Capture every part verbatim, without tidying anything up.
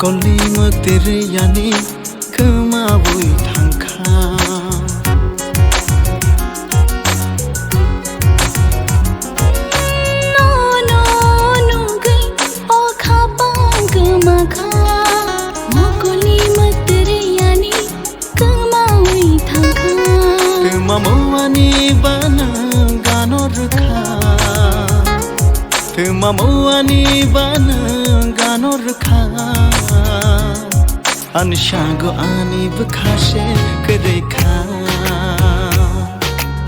Limuk tiri yani kwmawi thangkha. Nono nugwi o khapang kwmakha. Mokoli muktriyani kwmawi thangkha. Kwmamwani banang gano rwkha. Kwmamwani banang gano rwkha. Ani sago ani bwkha se kwrwi kha.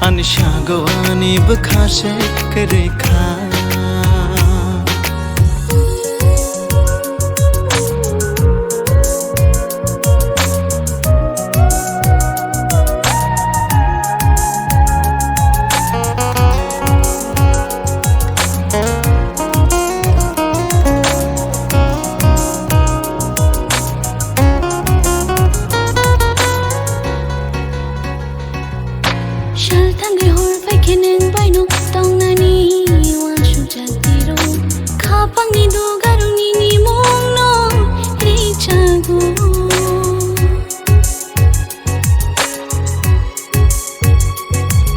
Ani sago ani bwkha se kwrwi kha. Sal thangwi hor phaikhe nwng baino tongnani uansukjak tiro. Khapangni dugarokni nimungno richago.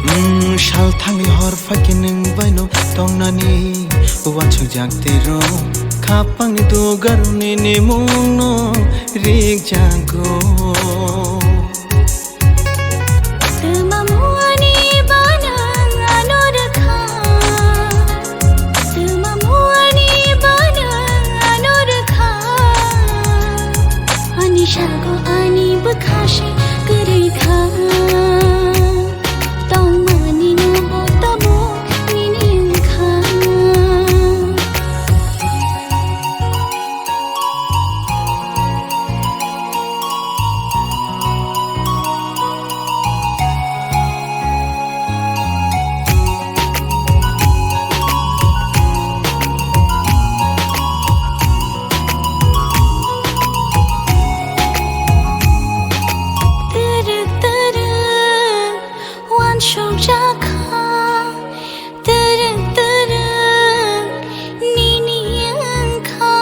Mm, sal thangwi hor phaikhe nwng baino tongnani uansukjak tiro. Khapangni dugarokni nimungno rikjago. Twma muani banang ano rwkha. Twma muani banang ano rwkha. Ani sago ani bwkha se kwrwi kha. Tongmani no bo tamo nini wngkha. Twrwk twrwk uansukjak kha. Twrwk twrwk nini wngkha.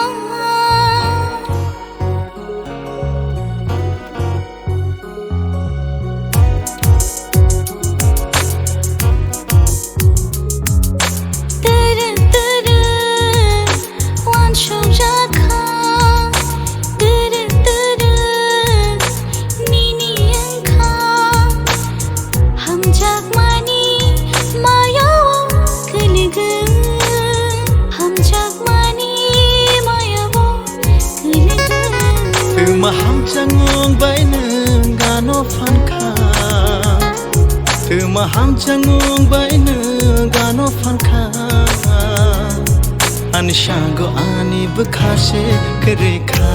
Twrwk twrwk uansukjak kha. Twrwk twrwk nini wngkha. Hamjakmani maya o kwlwgwi, hamjakmani maya o kwlwgwi. Twma hamjakmung bai nwng ano phankha, twma hamjakmung bai nwng ano phankha. Ani sago ani bwkha se kwrwi kha.